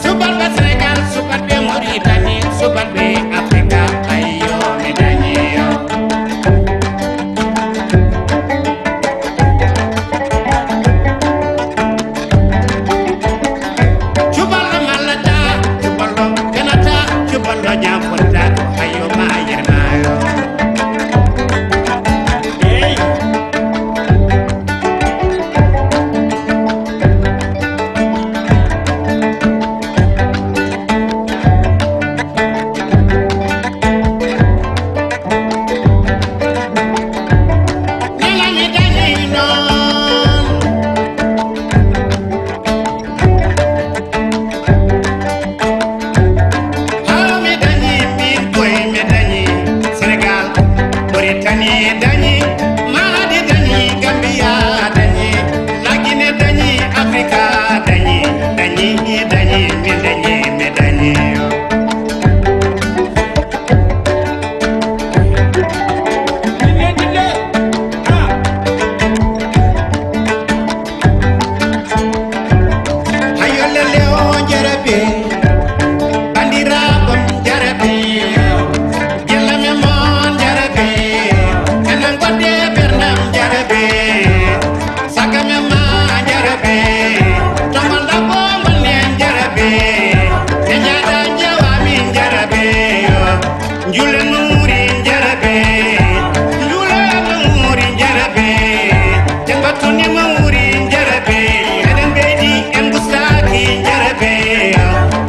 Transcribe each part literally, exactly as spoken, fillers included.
Subalɓe Sénégal, subalɓe Mauritanie, subalɓe Afrika, ayo mi dañi yo. Cuballo mallata, cuballo fenata, cuballo ñampotako, ayo ma yermayo. Hey. Haa mi dañi, min koy mi dañi. Sénégal, Mauritanie dañi, Mali dañi, Gambia dañi, La Guinée dañi, Afrika dañi, dañi, dañi, mi dañi, mi dañi. Hayo lele o jarabe, bandiraɓam jarabe, gellame mon jarabe, enen godde ɓernam jarabe, sagame ma jarabe, to gonɗa ko gonnen jarabe, ɓe jaada jewamin jarabe. Njulen mo wuuri njarabe, njulen mo wuuri njarabe, jangbatuni mo wuuri njarabe, eɗen ɓeydi en gustaaki njarabe,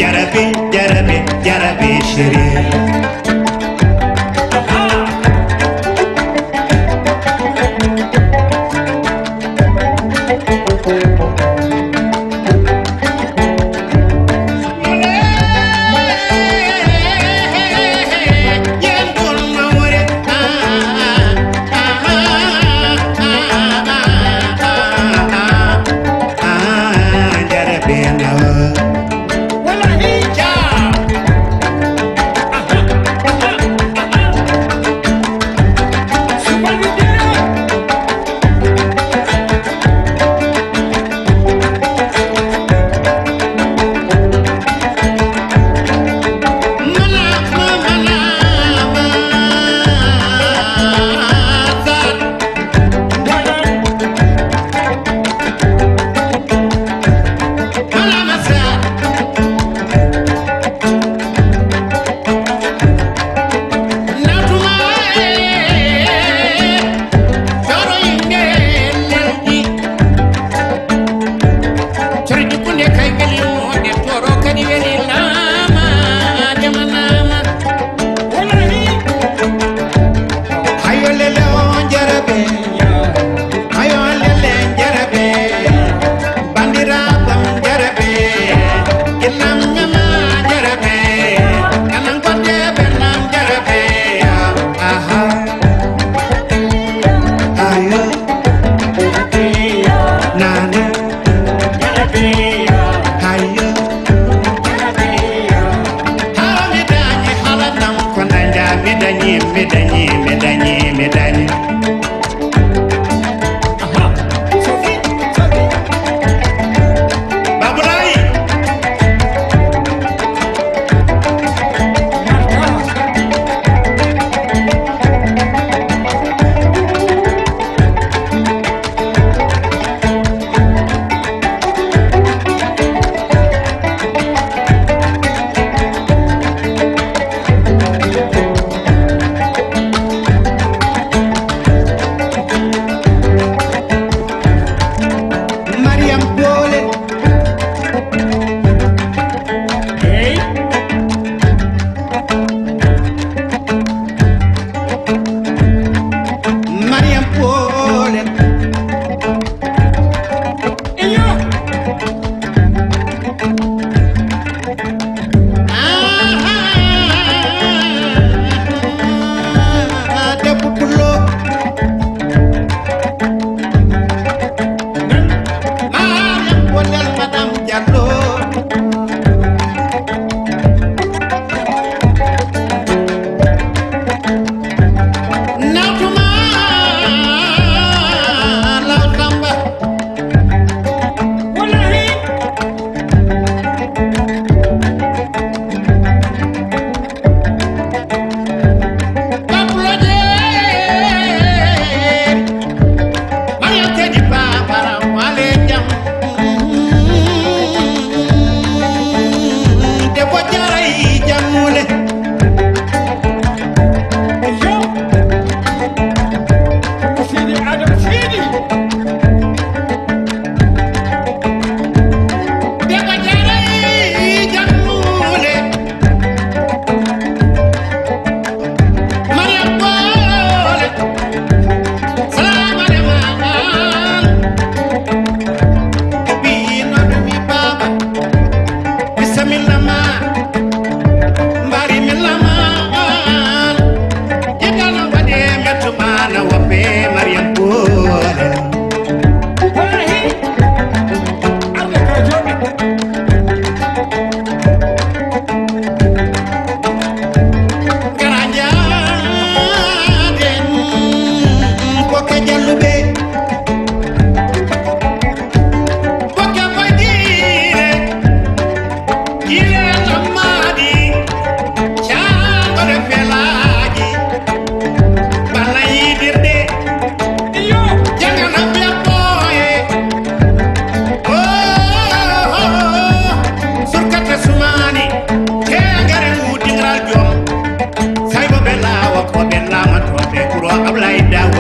jarabe, jarabe, jarabe, chéri.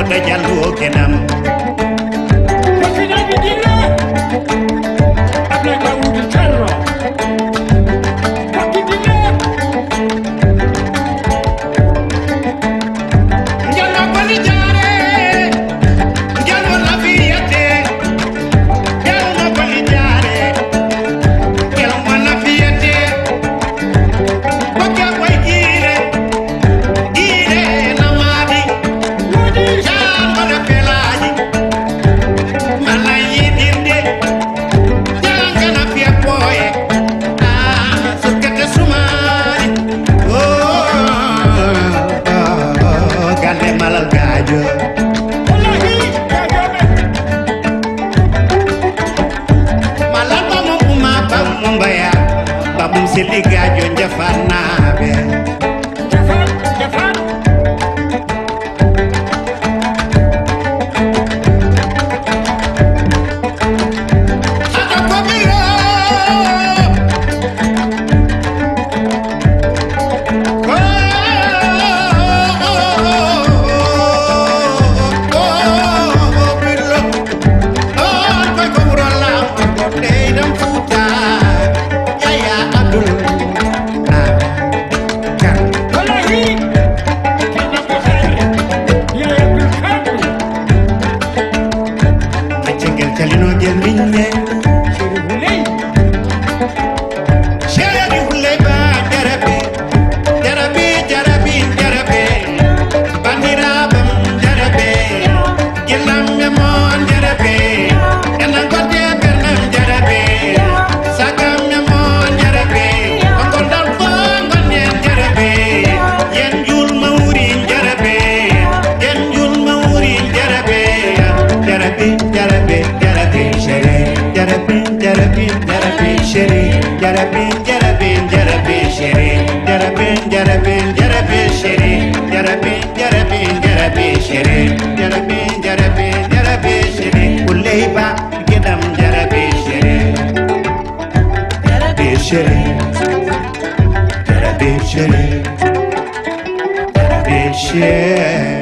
Ɓe jalluwo kenam. Ko sinaji ɗiɗo. Ablaye Dawuda Cerno. Ko ɗiɗo. Njallo boni jaare. Njallo nafiyete. Njallo boni jaare. Njallo nafiyete. Ɓokka koye jiire, jiire namaadi, jaangol e pelaaji, malla yiɗirde, jaangana fiya ɓooye, aa, sukkete sumaari, oo, oo, oo, galle Malal Gaajo. Wallahi, Gaajo. Malal Bamo Uma Bamo Mbaya, Bamo Seli Gaajo Njafanaaɓe. Njafan, Njafan. Hata ko ɓiro. Accel ngel calinoogel min ne. Seri Huley. Seri Huley Ba Jarabi. Jarabi, Jarabi, Jarabi. Banndiraaɓe am Jarabi. Ginnaaɓe mon Jarabi. Enen ngonde e ɓerɗe am Jarabi. Sagamɓe mon Jarabi. Ko ngonɗon fof ngonnen Jarabi. Yen njul mawri Jarabi. Yen njul mawri Jarabi. Jarabi, Jarabi, Jarabi, Seri. Jarabi, Jarabi, Jarabi, Seri. Jarabi, Jarabi, Jarabi, Seri. Jarabi, Jarabi, Jarabi, Seri. Jarabi, Jarabi, Jarabi, Seri. Jarabi, Jarabi, Jarabi, Seri. Uley Ba, giɗam Jarabi, Seri. Jarabi, Seri. Jarabi, Seri. Jarabi, Seri.